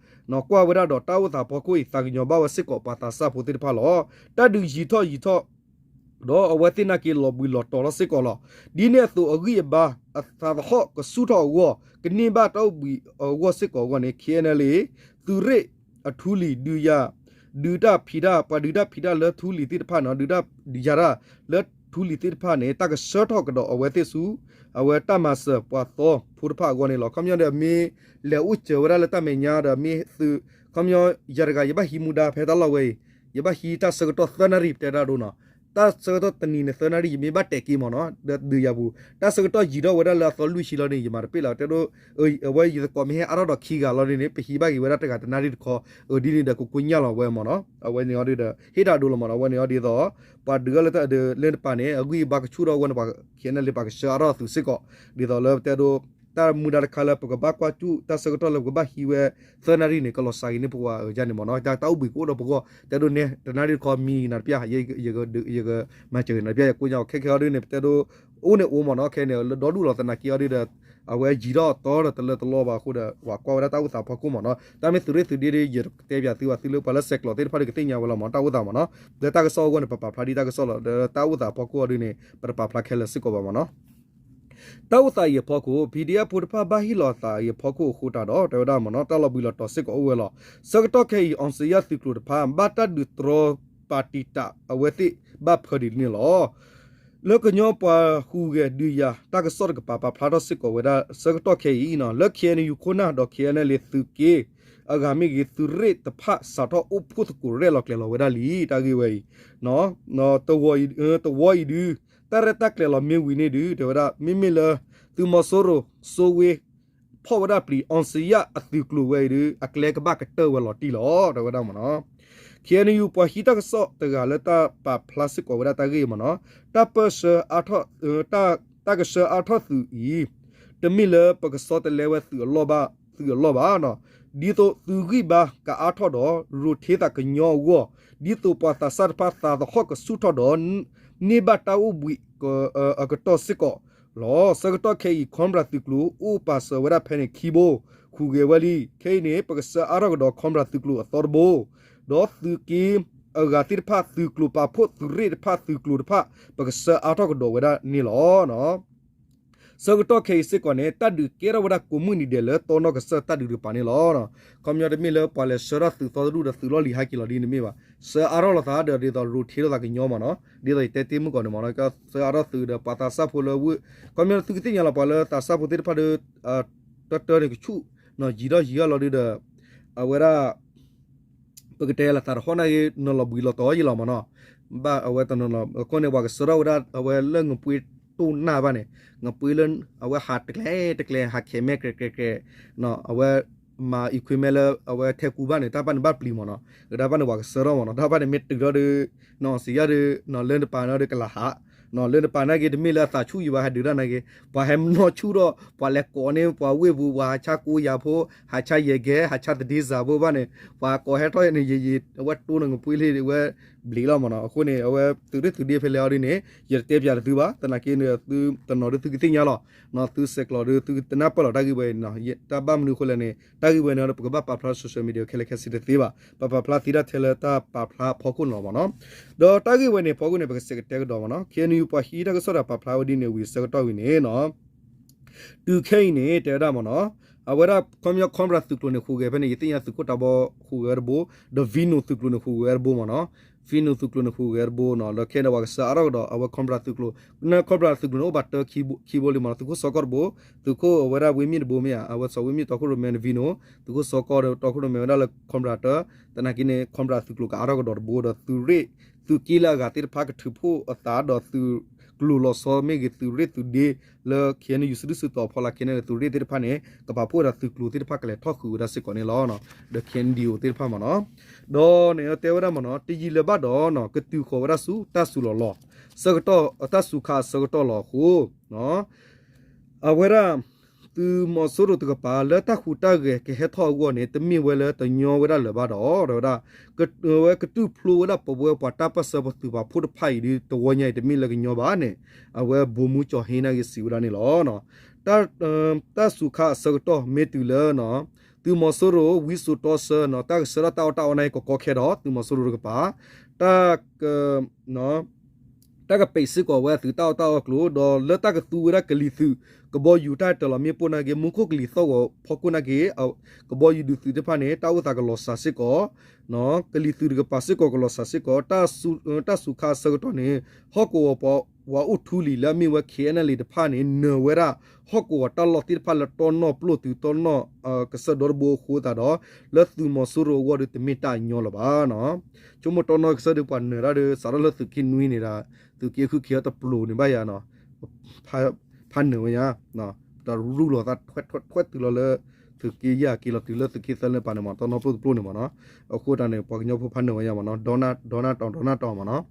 ကွၢ်ဝဲဒၣ်ဒီးတၢ်အိၣ်သးအဖီခိၣ်အံၤ သးကညီၤဘၣ်ဝဲစ့ၢ်ကီးပှၤသးစၢ်ဖိသ့ၣ်တဖၣ်လီၤ. တၢ်ဒုးယံာ်ထီၣ်ယံာ်ထီၣ် ဒီးအဝဲသ့ၣ်နာ်က့ၤလီၤဘှံးလီၤတီၤထီၣ်စ့ၢ်ကီးလီၤ. ဒ်န့ၣ်အသိးအဂံၢ်အဘါအသးသဟီၣ်ကဆူၣ်ထီၣ်အဂီၢ် ကန့ၢ်ဘၣ်တၢ်အိၣ်ဘှံးအဂီၢ်စ့ၢ်ကီးအဂီၢ်န့ၣ် KNLA သုးရ့ၣ်အထူလံၤဒုးယၤ ဒုးတၢ်ဖံးတၢ် ပှၤဒုးတၢ်ဖံးတၢ်လၢထူလံၤသ့ၣ်တဖၣ်န့ၣ် ဒုးတၢ်ယၤတၢ်လၢထူလံၤသ့ၣ်တဖၣ်န့ၣ် တၢ်ကဆှၢထီၣ်ကဒီးအဝဲသ့ၣ်ဆူ အဝဲတၢ်မၤစၢၤပှၤသီဖိတဖၣ်အဂီၢ်န့ၣ်လီၤ. ခီပညီဒီးမ့ၢ်လဲၤအိၣ်စၢၤဝဲဒၣ်လၢတၢ်မဲာ်ညါဒီးမ့ၢ်သုး ခီပညီယၤတဂၤ ယဘၣ်ဟံးမူဒါဖဲတၢ်လီၢ်ဝဲအံၤ ယဘၣ်ဟံးတၢ်ဆၢကတီၢ်သၢနၣ်ရံၣ် ပတဲဒၣ်ဒိနီၤ တၢ်ဆၢကတီၢ်တနံၤန့ၣ်သၢနၣ်ရံၣ် ယမ့ၢ်ဘၣ်တဲာ်က့ၤမ့ၢ်နီၤ ဒီးဒုးယၤပူၤ တၢ်ဆၢကတီၢ်ယံာ်ထီၣ်ဝဲဒၣ်လၢအသီလွံၢ်ဆံလီၤန့ၣ် ယမၤတပ့ၢ်လီၤ တဲဒိ အဝဲယသကိးမ့ၢ်ဟဲအါထီၣ်ဒီးခံဂၤလီၤဒ်န့ၣ် ပဟံးဘၣ်က့ၤဝဲဒၣ်တဂၤတနၣ်ရံၣ်တခီ အဒ်န့ၣ်ဒီးကကွၢ်ညၣ်လီၤဝဲမ့ၢ်နီၤ အဝဲန့ၣ်အီၤဒ်ဒီး ဟ့ၣ်တၢ်ဒိလီၤမ့ၢ်နီၤ အဝဲန့ၣ်အီၤဒ်သိး ပှၤဒုးအီၤလၢတၢ်ဒုးလၢတပၤန့ၣ် အဂံၢ်အဘါကဆူၣ်ထီၣ်အဂီၢ်န့ၣ် ပှၤ KNLA ပှၤကဆှၢအါထီၣ်သုးစ့ၢ်ကီး ဒ်သိးလၢပတဲဒိ တၢ်မူဒါတခါလၢပကဘၣ်ကွၢ်ကၠူၣ် တၢ်ဆၢကတီၢ်လၢပကဘၣ်ဟံးဝဲ သၢနၣ်ရံၣ်န့ၣ် ကလီၤစှၤက့ၤန့ၢ်ပှၤအါန့ၣ်မ့ၢ်နီၤ တၢ်အိၣ်ဘှံးကအိၣ်ဒီးပဂီၢ် တဲဒိန့ၣ် တနၣ်ရံၣ်တခီမံနၤတပျၢ် ယကမၤစၢၤနၤတပျၢ် ယကွၢ်ညၣ်အီၤ ခဲခဲအီၤဒ်န့ၣ် ပတဲဒိ အိၣ်န့ၣ်အိၣ်မ့ၢ်နီၤ ခဲန့ၣ် လၢဒီဒူၣ်လီၤသနာ်က့အီၤဒ်ဒီး အဝဲယံာ်ထီၣ်အသီဒီးတလၢတလီဘၣ်အဃိဒီး ပှၤကွၢ်ဝဲဒၣ်တၢ်အိၣ်သးဖီခိၣ်မ့ၢ်နီၤ တၢ်မ့ၢ်သုးရ့ၣ်သုးဒ့ဒီး ယတဲပၠးသုဘၣ်သုလၢပှၤလၢဆဲးကျိးသ့ၣ်တဖၣ်ဒီး ကသ့ၣ်ညါဝဲလီၤမ့ၢ် တၢ်အိၣ်သးမ့ၢ်နီၤ လၢတၢ်ကစီၣ်အဂီၢ်န့ၣ် ပပာ်ဖျါဒ်တၢ်ကစီၣ်လီၤ ဒီးတၢ်အိၣ်သးဖီခိၣ်အီၤဒ်န့ၣ် ပတပာ်ဖျါခဲလၢာ်စ့ၢ်ကီးဘၣ်မ့ၢ်နီၤ တၢ်အိၣ်သးအံၤအဖီခိၣ် PDF ဖိတဖၣ်ဘၣ်ဟ့ၣ်လီၤအသးအံၤအဖီခိၣ်အဃိတၢ်ဒီး တဲဝဲဒၣ်မ့ၢ်နီၤ တၢ်လီၤဘှံးလီၤတီၤစ့ၢ်ကီးအိၣ်ဝဲလီၤ. ဆၢကတီၢ်ခဲအံၤ အောင်ဇေယျ သုးကျိၤတဖၣ် ဘၣ်တၢ်ဒုးတြီပာ်တံာ်တာ်အဝဲသ့ၣ်ဘၣ်ဖၢဒ်န့ၣ်လီၤ. လၢကညီပှၤဟူးဂဲၤဒုးယၤတၢ်ကစီၣ်တကပၤ ပာ်ဖျါထီၣ်စ့ၢ်ကီးဝဲဒၣ် ဆၢကတီၢ်ခဲအံၤ လၢ KNU ခိၣ်နၢ်ဒီး KNLA သုးက့အဂၤမ့ၢ်ဂ့ၤ သုးရ့ၣ်တဖၣ် စးထီၣ်အိၣ်ဖှိၣ်သကိးရဲၣ်လီၤကျဲၤလီၤဝဲဒၣ်လံ တၢ်ဂ့ၢ်ဝဲအံၤ တဝီအံၤဒု တၢ်ရဲၣ်တၢ်ကျဲၤလီၤမ့ၢ်ဝံၤန့ၣ်ဒု တဲဝဲဒၣ် မ့မ့ၢ်လၢ သုးမီၤစိရိၤ စိဝ့ ဖီၣ်ဝဲဒၣ်ပျံၤ အောင်ဇေယျ အသုးကျိၤဝဲအံၤဒု အကျဲကဘၣ်ကတၢၢ်ဝဲလီၤတံၢ်လီၤ တဲဝဲဒၣ်မ့ၢ်နီၤ. KNU ပှၤဟံးတၢ်ကစီၣ်တဂၤလၢတၢ်ပာ်ဖျါစ့ၢ်ကီးဝဲဒၣ်တၢ်ဂ့ၢ်မ့ၢ်နီၤ တၢ်ပၢၢ်ဆၢအါထီၣ် တၢ်ကဆှၢအါထီၣ်သုးအံၤ တမ့ၢ်လၢပကဆီတလဲဝဲသုးအလီၢ်ဘၣ် သုးအလီၢ်ဘၣ်နီၤ ဒ်သိးသုးဂံၢ်ဘါကအါထီၣ်ဒီး ရိၣ်ထ့သးကညီအဂီၢ် ဒ်သိးပှၤသးစၢ်တဖၣ်သးသဟီၣ်ကဆူၣ်ထီၣ်ဒီး န့ၢ်ဘၣ်တၢ်အိၣ်ဘှံးအကတီၢ်စ့ၢ်ကီးလီၤ. ဆၢကတီၢ်ခဲအံၤ Cobra သုးကျိၤအိၣ်ပာ်စၢၤဝဲဒၣ်ဖဲန့ၣ်ခံဘိ ဟူးဂဲၤဝဲလံ. ခဲအံၤန့ၣ် ပကဆှၢအါထီၣ်ကဒီး Cobra သုးကျိၤအသီတဘိ ဒီးသုးက့အဂၤသ့ၣ်တဖၣ် သုးကျိၤပာ်ဖှိၣ်သုးရ့ၣ်တဖၣ် သုးကျိၤတဖၣ် ပကဆှၢအါထီၣ်ကဒီးဝဲဒၣ်န့ၣ်လီၤ. ဆၢကတီၢ်ခဲအံၤစ့ၢ်ကီးန့ၣ် တၢ်ဒုးကဲထီၣ်ဝဲဒၣ်ကိးမုၢ်နံၤဒဲးလၢတီနီၢ်ကစၢၢ်တၢ်ဒုးတကပၤန့ၣ်လီၤ. ခီပညီတမ့ၢ်လၢပှၤလဲၤဆှၢထီၣ်သုးသီတဒူၣ်ဒီးသုးလီၢ်လံၤဟဲက့ၤလီၤဒ်န့ၣ်မ့ၢ်ဘၣ်. ဆှၢအါထီၣ်လိာ်သးဒီးဒ်သိးရိၣ်ထ့လိာ်သးကညီမ့ၢ်နီၤ ဒ်သိးယတဲတ့ၢ်မုၢ်ကီၢ်န့ၣ်မ့ၢ်နီၤ ဆှၢအါထီၣ်သုးဒီးပှၤသးစၢ်ဖိလၢဝ့ၢ် ခီပညီသုကသ့ၣ်ညါလီၤ ပှၤလၢသးစၢ်ဖိသ့ၣ်တဖၣ်ဒီး တၢတၢန့ၣ်ကဆူၣ် ယံာ်ထီၣ်ယံာ်ထီၣ်လီၤဒုဒီး အဝဲဒၣ် ပကတဲလၢသးတဟီၣ်နာ်က့ နလီၤဘှံးလီၤတီၤယံာ်လီၤမ့ၢ်နီၤ. ဘၣ်အဝဲတနီၤနီၤ အဃိန့ၣ် ပှၤကဆှၢထီၣ်ဝဲဒၣ် အဝဲလၢငပှ့တိၢ်နၢ်ဘၣ်န့ၣ် ငပှ့လၢ အဝဲဟးတကျဲတကျဲ ဟးခဲးမဲာ်ကြဲးကြဲးကြဲး အဝဲမၤ equipment လၢအဝဲထဲကူဘၣ်န့ၣ် တၢ်တဖၣ်န့ၣ်ဘၣ်ပျံၤမ့ၢ်နီၤ. တၢ်တဖၣ်န့ၣ် ပှၤကဆှၢထီၣ်မ့ၢ်နီၤ. တၢ်တဖၣ်န့ၣ်မ့ၢ်တုၤထီၣ်ဒီး နီၢ်စံးယၤဒီး လၢနပာ်နီၤဒီးကလၤဟး လၢနပာ်နာ်က့ တမ့ၢ်လၢအသးဆူၣ်ယံၤဘၣ် ဟဲဒုးတၢ်နာ်က့ ပှၤဟဲနီၢ်ဆူၣ်ထီၣ် ပှၤလဲၤကိးန့ၢ် ပှၤဝ့ၢ်ပူၤ ပှၤဟးဆါကိးယၤဖိ ဟးဆါယဲၢ်ကဲ ဟးဆါသဒ့စၢ်ဖိဘၣ်န့ၣ် ပှၤကိးဟဲထီၣ်န့ၣ် ယံာ်ယံာ် အဝဲတိၢ်နီၢ်ငပှ့လံ အဝဲဘျံးလီၤမ့ၢ်နီၤ. အဃိန့ၣ် အဝဲသုးရ့ၣ်သုးဒ့ဖဲလဲၣ်အီၤဒ်န့ၣ် ယတတဲပၠးတသုဘၣ်. သနာ်က့န့ၣ် သုတနီၤဒုးသုကသ့ၣ်ညါလီၤ သုဆဲးကျိးဒီးသုတနၢ်ပၢၢ်လီၤတၢ်ဂ့ၢ်ဝဲအံၤ တၢ်ဘၣ်မနုၤအဃိလဲၣ်န့ၣ် တၢ်ဂ့ၢ်ဝဲန့ၣ်ဒီး ပကဘၣ်ပာ်ဖျါ social media ခဲလၢာ်ခဲဆ့တသ့ဘၣ်. ပပာ်ဖျါသ့တၢ်ထဲလၢတၢ်ပာ်ဖျါအဖီခိၣ်န့ၣ်လီၤမ့ၢ်နီၤ. ဒီးတၢ်ဂ့ၢ်ဝဲန့ၣ် ဖီခိၣ်န့ၣ် ပကဆဲးကတဲကဒီးမ့ၢ်နီၤ. ခ့ၣ်အဲၣ်ယူၣ် ပှၤဟံးတၢ်ကစီၣ်တၢ်ပာ်ဖျါဝဲဒ်န့ၣ်ဝံၤအဆၢကတီၢ်ဝံၤန့ၣ်နီၤ တုၤခဲအံၤန့ၣ် တဲဝဲဒၣ်မ့ၢ်နီၤ အဝဲဒၣ် ခီပညီ Cobra သုးကျိၤန့ၣ် ဟူးဂဲၤဖဲန့ၣ် ယသ့ၣ်ညါသုးခိၣ်တၢ်ဘီဟူးဂဲၤဝဲတဘိ ဒီး Venom သုးကျိၤန့ၣ် ဟူးဂဲၤဝဲတဘိမ့ၢ်နီၤ. Venom သုးကျိၤန့ၣ် ဟူးဂဲၤဝဲတဘိနီၤ လၢခဲအံၤန့ၣ် ပှၤကဆှၢအါထီၣ်ကဒီး အဝဲ Cobra သုးကျိၤ န Cobra သုးကျိၤန့ၣ် အိၣ်ဘၣ်တၢခံဘိလံမ့ၢ်နီၤ. သုးခိၣ်စီကီၢ်တဘိ သုးခိၣ်အဝဲဒၣ်ဝ့ၢ်မ့ၢ်တဘိမ့ၢ်ဧါ အဝဲစီၤဝ့ၢ်မ့ၢ်တီခိၣ်ရိၣ်မဲန့ၣ် Venom သုးခိၣ်စီကီၢ်ဒီးတီခိၣ်ရိၣ်မဲဝဲဒၣ်လၢ Cobra တၢ သနာ်က့န့ၣ် Cobra သုးကျိၤကအါထီၣ်ကဒီးတဘိဒီး သုးရ့ၣ် သုးက့လၢအဂၤသ့ၣ်တဖၣ်ကထုးဖှိၣ်အသးဒီးသုးကျိၤလီၤဆီမ့ၢ်ဂ့ၤ သုးရ့ၣ်သုးဒ့ လၢ ခ့ၣ်အဲၣ်ယူၣ် စုဒုၣ်စုတီၤဖီလာ် ခ့ၣ်အဲၣ်ယူၣ် သုးရ့ၣ်သ့ၣ်တဖၣ်န့ၣ် ကပာ်ဖှိၣ်ဝဲဒၣ်သုးကျိၤသ့ၣ်တဖၣ်ကလဲၤထီၣ်ဃုာ်ဝဲဒၣ်စ့ၢ်ကီးန့ၣ်လီၤ. ဒီး ခ့ၣ်အဲၣ်ယူၣ် သ့ၣ်တဖၣ်မ့ၢ်နီၤ ဒီးန့ၣ်တဲဝဲဒၣ်မ့ၢ်နီၤ တယံာ်လၢၤဘၣ်ဒီး ကတုၤဃီၤဝဲဒၣ်ဆူတၢ်စူၤလီၤလီၤ ဆၢကတီၢ် တၢ်စူၤခါအဆၢကတီၢ်လီၤအဃိ အဝဲဒၣ် သုးမီၤစိရိၤတကပၤ လၢတၢ်ဟူးတၢ်ဂဲၤကဟဲထီၣ်အဂီၢ်န့ၣ် တမ့ၢ်ဝဲလၢတညီဝဲဒၣ်လၢၤဘၣ်ဒီး တဲဝဲဒၣ် ဝဲကတုၤဖျိဝဲဒၣ်ပဝဲပှၤတၢ်ပၢၢ်ဆၢပသုးပာ်ဖှိၣ်တဖၣ်အံၤဒီး တဝီညါအံၤ တမ့ၢ်လၢကညီဘၣ်န့ၣ် အဝဲ ဗိုလ်မှူး ကၠီၤဟ့ နာ်က့စံးဝဲဒၣ်န့ၣ်လီၤ. တၢ်စူၤခါအဆၢကတီၢ်မ့ၢ်တုၤလၢ သုးမီၤစိရိၤ ဝံစိာ်တီဆၢ တၢ်ကဆှၢဒၣ်တၢ်အီၣ်တၢ်အီနာ်က့ ကကီခဲဒီး သုးမီၤစိရိၤတကပၤ တၢ်က တၢ်ကပဲာ်စ့ၢ်ကီးဝဲသုးတၢ်အီၣ်တၢ်အီအကျိၤ ဒီးလၢတၢ်ကသူဝဲဒၣ်ကလံၤသုး ကဘီယူၤတၢ်ဟဲတၢၤလီၤမ့ၣ်ပိၢ်နာ်က့ မူခိၣ်ကလံၤသီၣ်ဂီၤဖီခိၣ်နာ်က့ ကဘီယူၤဒုးသုးသ့ၣ်တဖၣ်န့ၣ် တၢ်အိၣ်သးကလီၤစှၤစ့ၢ်ကီး ကလံၤသုးတကပၤစ့ၢ်ကီးကလီၤစှၤစ့ၢ်ကီး တၢ်စူၤခါအဆၢကတီၢ်န့ၣ် ဟီၣ်ကဝီၤပှၤအိၣ်ထူလံၤလၢအမ့ၢ်ဝဲ ခ့ၣ်အဲၣ်ယူၣ် တဖၣ်န့ၣ် နၢၤဝဲဒၣ် ဟီၣ်ကဝီၤတၢ်လီၢ်သ့ၣ်တဖၣ်လၢတီနီၣ်ပျိၢ်တုၤတီနီၣ် ကစၢၢ်ဒီတဘိအဃိသတးဒီး လၢသုးမီၤစိရိၤအဂီၢ်ဒီးတမ့ၢ်တၢ်အညီလၢၤဘၣ်နီၤ. ဆိကမိၣ်တီနီၣ်ကစၢၢ်ဒီးပှၤနၢၤတၢ်ဒီး စးထီၣ်လၢသုးက့နွံန့ၣ်ဒီး သုးက့ဃုက့ၤအီၤတပျိာ်န့ၣ်ဘၣ်ယၤနီၤ. ဖးနၢၤဝဲယၤ တရူၢ်လီၤသးထွဲထွဲထွဲတုၤလီၤလၢ သုးက့ယဲၢ်က့ၤလီၤတုၤလၢသုးက့သၢလၢပာ်န့ၣ်မး တီနီၣ်ပျိၢ်တပျိာ်န့ၣ်မးနီၤ. အဃိတၢ်န့ၣ် ပှၤကညီဖိဖးနၢၤဝဲယၤမးနီၤ ဒီနၢ်တီၤဒီနၢ်တီၤမးနီၤ.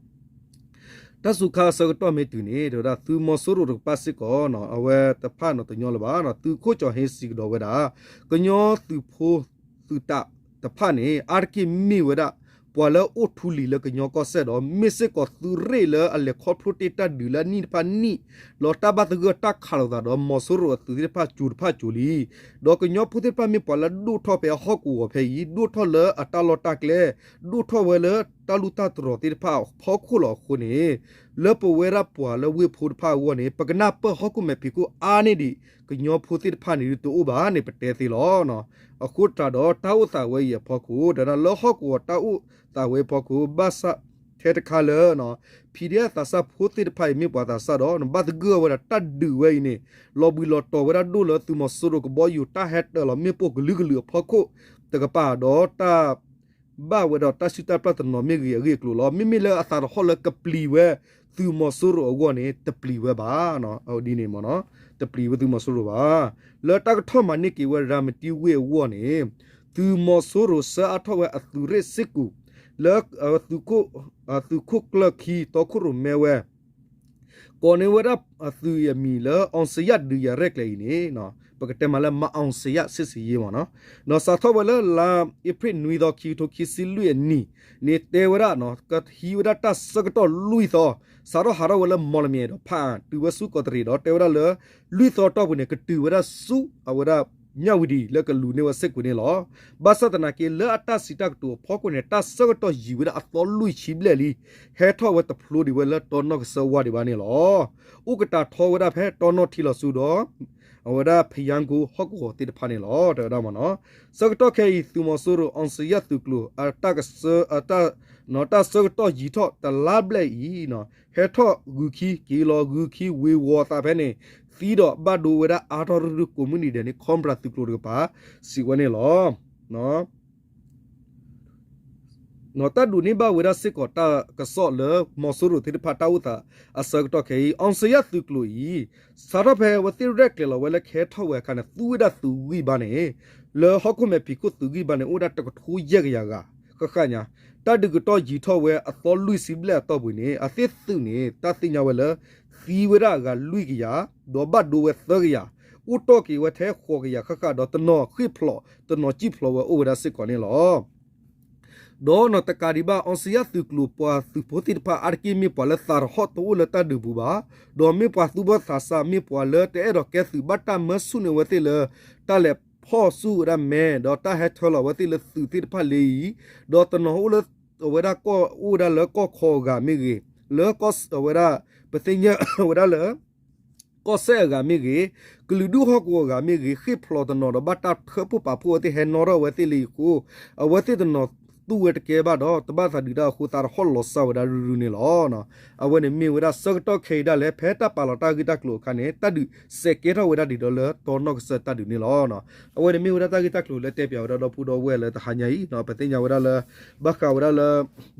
တၢ်စူၤခါအဆၢကတီၢ်မ့ၢ်တုၤန့ၣ် တဲဝဲဒၣ် သုးမီၤစိရိၤတကပၤစ့ၢ်ကီးနီၤ အဝဲတဖၣ်နီၤတညီလၢၤဘၣ်နီၤ သုးခိၣ်ကၠီၤဟ့စံးကဒီးဝဲဒၣ် ကညီသုးဖိသုးတးတဖၣ်န့ၣ် အါတက့ၢ်မ့ၢ်ဝဲဒၣ် ပှၤလၢအိၣ်ထူလံၤလၢကညီကီၢ်စဲၣ်ဒီး မ့ၢ်စ့ၢ်ကီးသုးရ့ၣ်လၢအလဲၤခီဖျိတ့ၢ်တၢ်ဒုးလၢအနံၣ်တဖၣ်နံၣ် ဒီးတၢ်ဘၣ်သဂၢၢ်တၢ်ခးလိာ်သးဒီးမီၤစိရိၤအသုးသ့ၣ်တဖၣ်ကၠိၤတဖၣ်ကၠိၤလံ ဒီးကညီဖိသ့ၣ်တဖၣ်မ့ၢ်ပှၤလၢဒိၣ်ထီၣ်ဖဲအဟီၣ်ကဝီၤဖဲအံၤ ဒိၣ်ထီၣ်လၢအတၢ်လီၢ်တၢ်ကျဲ ဒိၣ်ထီၣ်ဝဲလၢတၢ်လူၢ်တၢ်တြီၤသ့ၣ်တဖၣ်အဖီခိၣ်လီၤအဃိန့ၣ် လၢပဝဲဒၣ်ပှၤလၢဝ့ၢ်ဖိတဖၣ်အဂီၢ်န့ၣ် ပကနၢ်ပၢၢ်ဟီၣ်ခိၣ်မဲာ်ဖံးခိၣ်အါန့ၢ်ဒံး ကညီဖိသ့ၣ်တဖၣ်န့ၣ်ဒုးတအိၣ်ဘၣ်န့ၣ် ပတဲသ့လီၤ. အဃိသတးဒီးတၢ်အိၣ်သးဝဲအံၤအဖီခိၣ် တဲဒၣ်လၢဟီၣ်ကဝီၤတၢ်အိၣ်သးဝဲအဖီခိၣ် ဘၣ်ဆၣ်ထဲတခါလၢ ဖံးဒဲးအသးစၢ်ဖိသ့ၣ်တဖၣ်အံၤမ့ၢ်ပှၤသးစၢ်ဒီး နဘၣ်သဂၢၢ်ဝဲဒၣ်တၢ်ဒုးဝဲအံၤန့ၣ် လီၤဘှံးလီၤတီၤဝဲဒၣ်ဒိၣ်လၢသုးမီၤစိရိၤကဘီယူၤတၢ်ဟဲတၢၤလီၤမ့ၣ်ပိၢ်ကလုာ်ကလုာ်အဖီခိၣ်တကပၤဒီးတၢ် ဘၣ်ဝဲဒီးတၢ်စုၣ်တၢ်ပျၢ်တနီၤမ့ၢ်ဂ့ၤအဂ့ၢ်အကျိၤလီၤ. မ့မ့ၢ်လၢအသးတဟီၣ်လၢကပျံၤဝဲသုးမီၤစိရိၤအဂီၢ်န့ၣ် တပျံၤဝဲဘၣ်. ဒ်န့ၣ်မ့ၢ်နီၤ တပျံၤဝဲသုးမီၤစိရိၤဘၣ်. လၢတၢ်ကထီၣ်မၤန့ၢ်က့ၤဝဲရၤမတံဝ့ၢ်အဂီၢ်န့ၣ် သုးမီၤစိရိၤဆှၢအါထီၣ်ဝဲအသုးရ့ၣ်စ့ၢ်ကီး လၢ သုးခိၣ်ကျၢၢ်ခံတီခိၣ်ရိၣ်မဲဝဲ ကိးန့ၢ်ဝဲဒၣ်အသုးအမံၤလၢ အောင်ဇေယျ ဒုးယၤရဲၣ်ကျဲၤအံၤန့ၣ် ပကတဲမးလၢ မၤအောင်ဇေယျ စစ်ဆင်ရေး မ့ၢ်နီၤ. ဒီးစးထီၣ်ဝဲလၢလါအ့ဖြ့ၣ်နွံသီ ခံကထိခံဆံလွံၢ်အနံၣ်န့ၣ် တဲဝဲဒၣ် ကဟံးဝဲဒၣ်တၢ်ဆၢကတီၢ်လွံၢ်သီ စးထီၣ်ဟးထီၣ်ဝဲလၢ မီၣ်လမၠဲၣ် ဒီးဖးတုၤဝဲဆူကီးတရံးဒီး တဲဝဲဒၣ်လၢ လွံၢ်သီတီၢ်ပူၤန့ၣ် ကတုၤဝဲဒၣ်ဆူအဝဲဒၣ် မြဝတီ လၢကလူၤန့ၢ်ဝဲစ့ၢ်ကီးန့ၣ်လီၤ. ဘၣ်ဆၣ်သနာ်က့ လၢအတၢ်စံးတၢ်ကတိၤအဖီခိၣ်န့ၣ် တၢ်ဆၢကတီၢ်ယံာ်ဝဲဒၣ်အသီလွံၢ်ဆံဘျဲၣ်လံ ဟဲထီၣ်ဝဲတဖျိဒံးဝဲလၢတီနီၣ်ကစၢၢ်ဝါဒံးဘၣ်န့ၣ်လီၤ. အိၣ်ကတၢ်ထီဝဲဒၣ်ဖဲတီနီၣ်ထံလီၤဆူဒီး အဝဲဒၣ်ဖယါကိဟီၣ်ကဝီၤသ့ၣ်တဖၣ်န့ၣ်လီၤ တဲဝဲဒၣ်မ့ၢ်နီၤ. ဆၢကတီၢ်ခဲအံၤ သုးမီၤစိရိၤ အောင်ဇေယျ သုးကျိၤ အတၢ်ကဆှၢ တၢ်ဆၢကတီၢ်ယံာ်ထီၣ်တလါဘျဲၣ်အံၤ ဟဲထီၣ်ဂုာ်ခံ က့ၤလီၤဂုာ်ခံ ဝ့ၤဝီၤသးဖဲန့ၣ် သံဒီးဘၣ်ဒိဝဲဒၣ်အါထီၣ်ရုၢ်ရုၢ်ကိးမုၢ်နံၤဒဲးန့ၣ် Cobra သုးကျိၤတကပၤ စံးဝဲန့ၣ်လီၤ. တၢ်ဒုးန့ၢ်ဘၣ်ဝဲဒၣ်စ့ၢ်ကီးတၢ်ကစီၣ်လၢ မီၤစိရိၤသ့ၣ်တဖၣ်တၢ်အိၣ်သးအဆၢကတီၢ်ခဲအံၤ အောင်ဇေယျသုးကျိၤအံၤ စးထီၣ်ဖဲအဝဲသ့ၣ်ရဲၣ်ကျဲၤလီၤဝဲလၢကဟဲထီၣ်ဝဲအခါန့ၣ် သူဝဲဒၣ်သုးဂံၢ်ဘါန့ၣ် လၢဟီၣ်ခိၣ်မဲာ်ဖံးခိၣ်သုးဂံၢ်ဘါန့ၣ် အိၣ်ဝဲဒၣ်တကထိယဲၢ်ကယၤဂၤ ဃၣ်ဃၣ်ညါ, တၢ်ဒုးကတီၢ်ယံၤထီၣ်ဝဲအသီလွံၢ်ဆံဘျဲၣ်အတီၢ်ပူၤန့ၣ် အဝဲသ့ၣ်သုးန့ၣ် တၢ်သ့ၣ်ညါဝဲလၢ သံဝဲဒၣ်အဂၤလွံၢ်ကယၤ, ဒီးဘၣ်ဒိဝဲသၢကယၤ, အိၣ်တီၢ်က့ၤဝဲထဲဃိးကယၤဃၣ်ဃၣ် ဒီးတနီၤဃ့ၢ်ဖျိး တနီၤစံၣ်ဖျိးဝဲအိၣ်ဝဲဒၣ်စ့ၢ်ကီးန့ၣ်လီၤ. ဒီးနီၢ်တကးဒံးဘၣ် အောင်ဇေယျသုးကျိၤ ပှၤသုးဖိသ့ၣ်တဖၣ်အါတက့ၢ်မ့ၢ်ပှၤလၢသးတဟီၣ်တအိၣ်လၢတၢ်ဒုးပူၤဘၣ်, ဒီးမ့ၢ်ပှၤသူၣ်ဘီၣ်သးစၢ် မ့ၢ်ပှၤလၢတအဲၣ်ဒိးကဲသုး ဘၣ်တၢ်မၢဆူၣ်န့ၢ်ဝဲသ့ၣ်လၢ တၢ်လဲၤဖီၣ်ဆူၣ်ဝဲဒၣ်မဲ ဒီးတၢ်ဟဲထၢလီၤဝဲသ့ၣ်လၢသုးသ့ၣ်တဖၣ်လံအံၤ, ဒီးတနီၤအိၣ်လၢ အဝဲဒၣ်ကီၢ်အိၣ်ဝဲဒၣ်လၢကီၢ်ခီအဂၤမ့ၢ်ဂ့ၤ, လၢကီၢ်အဝဲဒၣ် ပသ့ၣ်ညါဝဲဒၣ်လၢ ကီၢ်စဲၣ်အဂၤမ့ၢ်ဂ့ၤ, ကလုာ်ဒူၣ်ဟီၣ်ကဝီၤအဂၤမ့ၢ်ဂ့ၤ ဃ့ၢ်ဖျိးတနီၤဒီးဘၣ်တၢ်ထၢဖှိၣ်ပာ်ဖှိၣ်ဝဲသ့ၣ်ဟဲနီၣ်ထီၣ်ဝဲသ့ၣ်လံအဃိ, အဝဲသ့ၣ်တနီၤသူၣ်ဝဲတကဲဘၣ်ဒီး တဘၣ်သးဒုးတၢ်အဃိ သးတဟီၣ်လီၤစၢ်ဝဲဒၣ်ရုၢ်ရုၢ်န့ၣ်လီၤ. အဝဲန့ၣ်မ့ၢ်ဝဲဒၣ်ဆၢကတီၢ်ခဲအံၤဒၣ်လဲာ် ဖဲတၢ်ပာ်လီၤတၢ်ဂ့ၢ်တၢ်ကျိၤအခါန့ၣ် တၢ်ဒုးစဲးကဲထီၣ်ဝဲဒၣ်ဒံးဒီးလၢတီနီၢ်ကစၢၢ်တၢ်ဒုးန့ၣ်လီၤ. အဝဲန့ၣ်မ့ၢ်ဝဲဒၣ်တၢ်ဂ့ၢ်တၢ်ကျိၤလၢတဲပၠးဝဲဒၣ်ဒီပုၢ်ဒီဝဲၢ်လၢတဟါညါအံၤ ပသ့ၣ်ညါဝဲဒၣ်လၢ ဘၣ်ဃးဝဲဒၣ်လၢ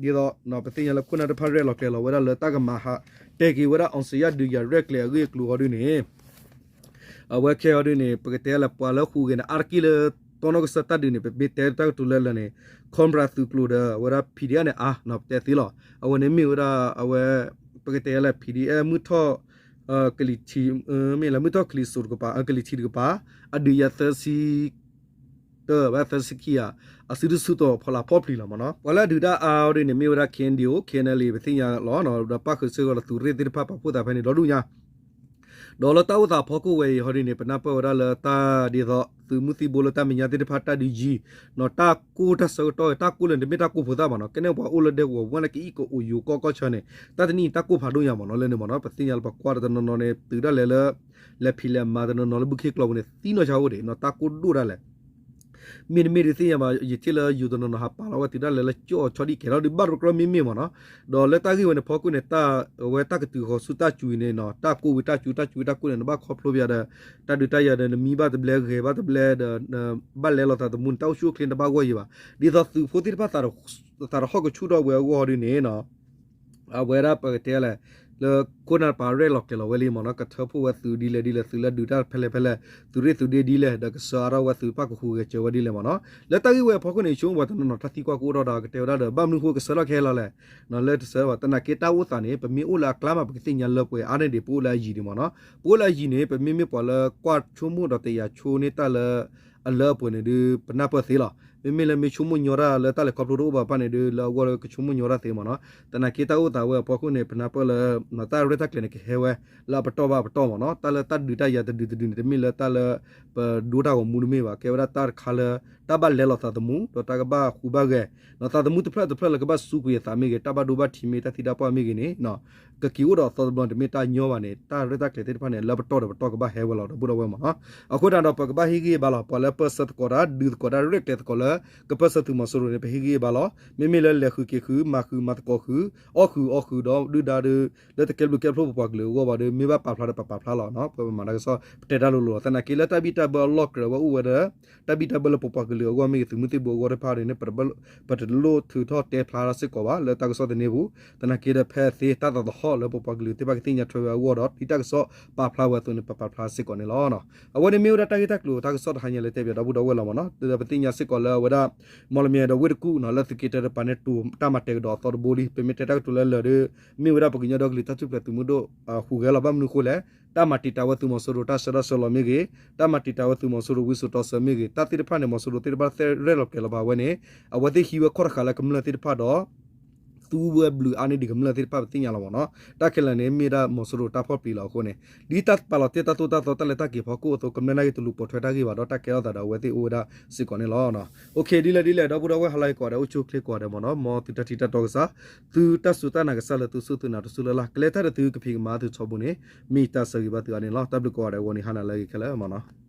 ဒ်သိး ပသ့ၣ်ညါလၢခိၣ်နၢ်တဖၣ်ရဲၣ်လီၤကျဲၤလီၤဝဲဒၣ်လၢတၢ်ကမၤဟး တဲက့ၤဝဲဒၣ်အောင်ဇေယျဒုးယၤရဲၣ်ကျဲၤအဂ့ၢ်အကျိၤဟီဒုန့ၣ် အဝဲခဲအံၤဒုန့ၣ် ပကတဲလၢပှၤလၢဟူးဂဲၤန့ၣ် အါတက့ၢ်လၢတီနီၢ်ကစၢၢ်တၢ်ဒုးန့ၣ် ပမ့ၢ်တဲတၢ်ကတိၤလၢလၢာ်န့ၣ် Cobra သုးကျိၤဒီး အဝဲဒၣ် P D F န့ၣ် အါ ပတဲသ့လီၤ. အဝဲန့ၣ်မ့ၢ်ဝဲဒၣ် အဝဲ ပကတဲလၢ P D F မုၢ်ထီၣ် ကလံၤထံး မ့ၢ်လၢမုၢ်ထီၣ်ကလံၤစိးတကပၤ ကလံၤထံးတကပၤ အဒုးယၤသၢဆံ တဘၣ်သၢဆံခံဂၤ အစုဒုၣ်စုတီၤဖီလာ်ဖီၣ်ပျံၤလီၤမ့ၢ်နီၤ. ပှၤလၢအဒုးတၢ်အါအီၤဒ်န့ၣ် မ့ၢ်ဝဲဒၣ် K N D O K N L A ပသ့ၣ်ညါလီၤ. ဒီးပၣ်ဃုာ်စ့ၢ်ကီးလၢသုးရ့ၣ်သ့ၣ်တဖၣ်ပာ်ဖှိၣ်သးဖဲန့ၣ်ဒီဒူၣ်ညါ ဒီးလၢတၢ်အိၣ်သးအဖီခိၣ်ဝဲအံၤဟီဒ်န့ၣ် ပနၢ်ပၢၢ်ဝဲဒၣ်လၢတၢ်ဒ်သိး သုးမုၢ်သံၣ်ဘိလၢတၢ်မဲာ်ညါသ့ၣ်တဖၣ်တၢ်ဒုးယံၤ နီၤ တၢ်ကိၢ်တၢ်ဆၢကတီၢ် တၢ်ကိၢ်လၢန့ၣ် တမ့ၢ်တၢ်ကိၢ်ဖိသၣ်ဘၣ်နီၤ. ကဲန့ၣ်ပှၤအိၣ်လၢဒဲကဝီၤဝဲန့ၣ် ကအံၣ်ကအိၣ်ယိၤကီၢ်ကီၢ်ဆၢန့ၣ် တၢ်တနံၣ်အံၤတၢ်ကိၢ်ဖးဒိၣ်ညါမ့ၢ်နီၤ. လၢန့ၣ်မ့ၢ်နီၤ ပသ့ၣ်ညါလၢပှၤကွၢ်တနီၤနီၤန့ၣ် သုးဒၣ်လဲာ်လၢ လဲၤဖံးလဲၤမၤတနီၤနီၤလၢဘုခ့ကျိာ်ပူၤန့ၣ် သံနီၢ်ဆါအိၣ်ဒံးနီၤ တၢ်ကိၢ်ဒိၣ်ဒၣ်လဲာ် မ့တမ့ၢ်ဒုးသ့ၣ်ညါဘၣ် ယထံၣ်လၢယိၤတနီၤနီၤ ဟးပာ်လီၤဝဲသုးဒၣ်လဲာ်လၢကၠီၣ်ဆီဒံၣ်ကဲထီၣ်ဒုးဘၣ်တြီတြီမ့မ့ၢ်မ့ၢ်နီၤ. ဒီးလၢတၢ်ဂ့ၢ်ဝဲန့ၣ်ဖီခိၣ်န့ၣ် တၢ်အဝဲတၢ်ကတုၤဃီၤဆူတၢ်စူၤအံၤန့ၣ်နီၤ တၢ်ကိၢ်ဝံၤတၢ်စူၤ တၢ်စူၤဝံၤတၢ်ကိၢ်န့ၣ် နဘၣ်ခီဖျိပယၤဒီး တၢ်ဒုးတၢ်ယၤဒီး နမံဘၣ်တဘျဲ ဂဲၤဘၣ်တဘျဲဒီး ဘၣ်လဲလိာ်သးသမူန့ၣ် တၢ်အိၣ်ဆူၣ်အိၣ်ချ့တဘၣ်ဂီၢ်ယံၤဘၣ်. ဒ်သိးသုးဖိသ့ၣ်တဖၣ် သးတဟီၣ်ကဆူၣ်ထီၣ်ဝဲအဂီၢ်ဒ်န့ၣ်နီၤ အဝဲဒၣ်ပကတဲလဲၣ် လၢခိၣ်နၢ်တပၤရဲၣ်လီၤကျဲၤလီၤဝဲလံမ့ၢ်နီၤ ကထၢဖှိၣ်ဝဲသုးဒ်လဲၣ်ဒ်လဲၣ် သုးလၢဒုးတၢ်ဖဲလဲၣ်ဖဲလဲၣ် သုးရ့ၣ်သုးဒ့ဒ်လဲၣ် ဒီးကစၢၤအါထီၣ်ဝဲသုးတဖၣ်ကဟူးဂဲၤစၢၤဝဲဒ်လဲၣ်မ့ၢ်နီၤ. လၢတၢ်ဂ့ၢ်ဝဲအဖီခိၣ်န့ၣ် ဆိကမိၣ်ပှၤတနီၤနီၤ တၢ်သံကွၢ်ကအိၣ်ထီၣ်ဒီး ကတဲဝဲဒၣ်ဒီး ဘၣ်မနုၤဃိကစၢၤထီၣ်ကဟဲလီၤလဲၣ် လၢတစၢၤဘၣ် သနာ်က့တၢ်အိၣ်သးန့ၣ် ပမ့ၢ်အိၣ်လၢအကျါမး ပကသ့ၣ်ညါလၢပှဲၤအါန့ၢ်ဒံး ပအိၣ်လၢအယံၤဒံးမ့ၢ်နီၤ. ပအိၣ်လၢအယံၤန့ၣ် ပမ့မ့ၢ်ပှၤလၢကွၢ်ဆိကမိၣ်ဒီးတယာ်ဆိန့ၢ်တၢ်လၢ အလၢအပှဲၤန့ၣ်ဒုး ပနၢ်ပၢၢ်သ့လီၤ. မ့မ့ၢ်လၢမ့ၢ်ဆိကမိၣ်ညီတၢ်လၢတၢ်လဲၤခီဖျိတအိၣ်ဘၣ်ဘၣ်န့ၣ်ဒုး လၢအဂီၢ်လၢကဆိကမိၣ်ညီတၢ်သ့မ့ၢ်နီၤ. သနာ်က့တၢ်အိၣ်သးဝဲအဖီခိၣ်န့ၣ် ပနၢ်ပၢၢ်လၢ တၢ်ရဲၣ်တၢ်ကျဲၤန့ၣ် ကဟဲဝဲ လၢအပတီၢ်ဘၣ်အပတီၢ်မ့ၢ်နီၤ. တၢ်လၢတၢ်ဒုးတၢ်ယၤတဒုတဒုန့ၣ် တမ့ၢ်လၢတၢ်လၢ ပဒိတၢ်ဂီၤမူတမ့ၢ်ဘၣ်. ကဲဝဲဒၣ်တၢ်တခါလၢ တၢ်ဘၣ်လဲလိာ်သးသမူ ဒီးတၢ်ကဘၣ်ဟူးဘၣ်ဂဲၤ သးသမူတဖျၢၣ်တဖျၢၣ်လၢကဘၣ်စူးကွံာ်အသးမ့ၢ်ဂ့ၤ တၢ်ဘၣ်ဒိဘၣ်ထံးမ့ၢ်တၢ်သံတၢ်ပှၢ်မ့ၢ်ဂ့ၤန့ၣ် ကက့ၤအိၣ်ဒီးအသီတဘျီန့ၣ် တမ့ၢ်တၢ်ညီဘၣ်န့ၣ် တၢ်ရဲၣ်တၢ်ကျဲၤသ့ၣ်တဖၣ်န့ၣ် လၢပတီၢ်ဒီးပတီၢ်ကဘၣ်ဟဲဝဲလီၤ ဒီပုၢ်ဒီဝဲၢ်မ့ၢ်နီၤ. အဃိသတးဒီး ပကဘၣ်ဟ့ၣ်ဂံၢ်ဟ့ၣ်ဘါလီၤ. ပှၤလၢပၢၢ်ဆၢသကိးတၢ် ဒုးသကိးတၢ် ရဲၣ်ကျဲၤသကိးလၢ ကပၢၢ်ဆၢသုးမီၤစိရိၤန့ၣ် ပဟ့ၣ်ဂံၢ်ဟ့ၣ်ဘါလီၤ. မ့မ့ၢ်လၢလဲၤဃုာ်က့ၤဃုာ် မၤဃုာ်မၤသကိးဃုာ် အီၣ်ဃုာ်အီဃုာ်ဒီး ဒုၣ်ဒါဒီး လၢတကဲဘျုးကဲဖှိၣ်ပပှၤကလုာ်အဂီၢ်ဘၣ်ဒီး မ့ၢ်ဘၣ်ပာ်ဖျါဒီးပပာ်ဖျါလီၤ. ပမၤတၢ်ကစီၣ် ပတဲတၢ်လိၤလိၤလီၤ. သနာ်က့လၢတၢ်ဘံၣ်တၢ်ဘၢအလီၢ်ကြၢးဝဲအိၣ်ဝဲဒီး တၢ်ဘံၣ်တၢ်ဘၢလၢပပှၤကလုာ်အဂီၢ်မ့ၢ်ဂ့ၤ သုးမုၢ်သံၣ်ဘိအဂီၢ်တဖၣ်ဒီးန့ၣ် ပတလိၣ်ထုးထီၣ်တဲဖျါထီၣ်စ့ၢ်ကီးဘၣ် လၢတၢ်ကစီၣ်သန့ပူၤ. သနာ်က့ဒီးဖဲသ့တၢ်သးသဟီၣ်လၢပပှၤကလုာ်သ့ၣ်တဖၣ်ကသ့ၣ်ညါထွဲဝဲအဂီၢ်ဒီး ဒ်တၢ်ကစီၣ်ပာ်ဖျါဝဲအသိးန့ၣ် ပပာ်ဖျါစ့ၢ်ကီးန့ၣ်လီၤ. အဝဲန့ၣ်မ့ၢ်ဝဲဒၣ်တၢ်ဂ့ၢ်တၢ်ကျိၤတၢ်ကစီၣ်တဟါညါလၢတဲပၠးဒီပုၢ်ဒီဝဲၢ်လီၤမ့ၢ်နီၤ. ဒီးပသ့ၣ်ညါစ့ၢ်ကီးလၢအဝဲဒၣ် မီၣ်လမၠဲဒီးဝ့ၢ်တကူၣ်နီၤ လၢသုးက့တၢတပၤန့ၣ် တိၤတၢ်မၤတဲာ်ကဒီးအသီတဘိလံ. ပမ့ၢ်တဲတၢ်ကတိၤလၢလၢာ်ဒီး မ့ၢ်ဝဲဒၣ်ပကညီဒီကလုာ်တၢ်ထူၣ်ဖျဲးသုးမုၢ်ဒိၣ် ဟူးဂဲၤလီၤ. ဘၣ်မနုၤအဃိလဲၣ် တၢ်မၤတံာ်တာ်ဝဲသုးမီၤစိရိၤတၢ်ဆှၢတၢ်ဆှၢလီၤမ့ၢ်ဂ့ၤ, တၢ်မၤတံာ်တာ်ဝဲသုးမီၤစိရိၤဝံစိာ်တီဆှၢမ့ၢ်ဂ့ၤ, တၢ်သ့ၣ်တဖၣ်န့ၣ် မီၤစိရိၤသ့ၣ်တဖၣ်ရဲၣ်လီၤကျဲၤလီၤဘၣ်ဝဲန့ၣ် အဝဲသ့ၣ်ဟံးဝဲခီၣ်တဃာ်လၢကမျၢၢ်သ့ၣ်တဖၣ်ဒီး သူဝဲဘျုးအါန့ၢ်ဒံးကမျၢၢ်သ့ၣ်တဖၣ်ပသ့ၣ်ညါလီၤမ့ၢ်နီၤ. တၢ်ခဲလၢာ်န့ၣ် မ့ၢ်ဒၣ်မီၤစိရိၤတၢ်ဖီၣ်ပျံၤလီၤအဃိန့ၣ် ဒ်တၢ်ပာ်လီၤတ့ၢ်တၢ်သိၣ်တၢ်သီတၢ်လဲၤတၢ်က့ၤဖီခိၣ်အသိး ကမျၢၢ်နာ်က့တလူၤပိာ်ထွဲတၢ်ဂ့ၢ်ဘၣ်ဒီး တၢ်ကဲထီၣ်သးဒီးအဝဲသ့ၣ်အိၣ်ဝဲဒၣ်စ့ၢ်ကီးန့ၣ်လီၤ. ဒ်လဲၣ်ဒ်လဲၣ် ဒီပုၢ်ဒီဝဲၢ်ဟါလၢအဂ့ၤကိးဂၤဒဲး အိၣ်ဆူၣ်အိၣ်ချ့ကိးဂၤဒဲးမ့ၢ်နီၤ. မ်သုတၢ်ထံၣ်တၢ်တီကစၢ် သုတၢ်စူၢ်တၢ်နာ်ကစၢ်လၢသုစူၢ်သုနာ်တစူၢ်လၢ်လၢ် ကလဲၤတၢ်ဒီးသုကဖံးကမၤသုထီဘိန့ၣ် မ့ၢ်တၢ်ဆၢဂ့ၤဘၣ်သုအါန့ၣ်လီၤ. တၢ်ဘျုးကိးဂၤဒဲး ဂီၤနံၤဟါနၤလၢအဂ့ၤခဲလၢာ်မ့ၢ်နီၤ.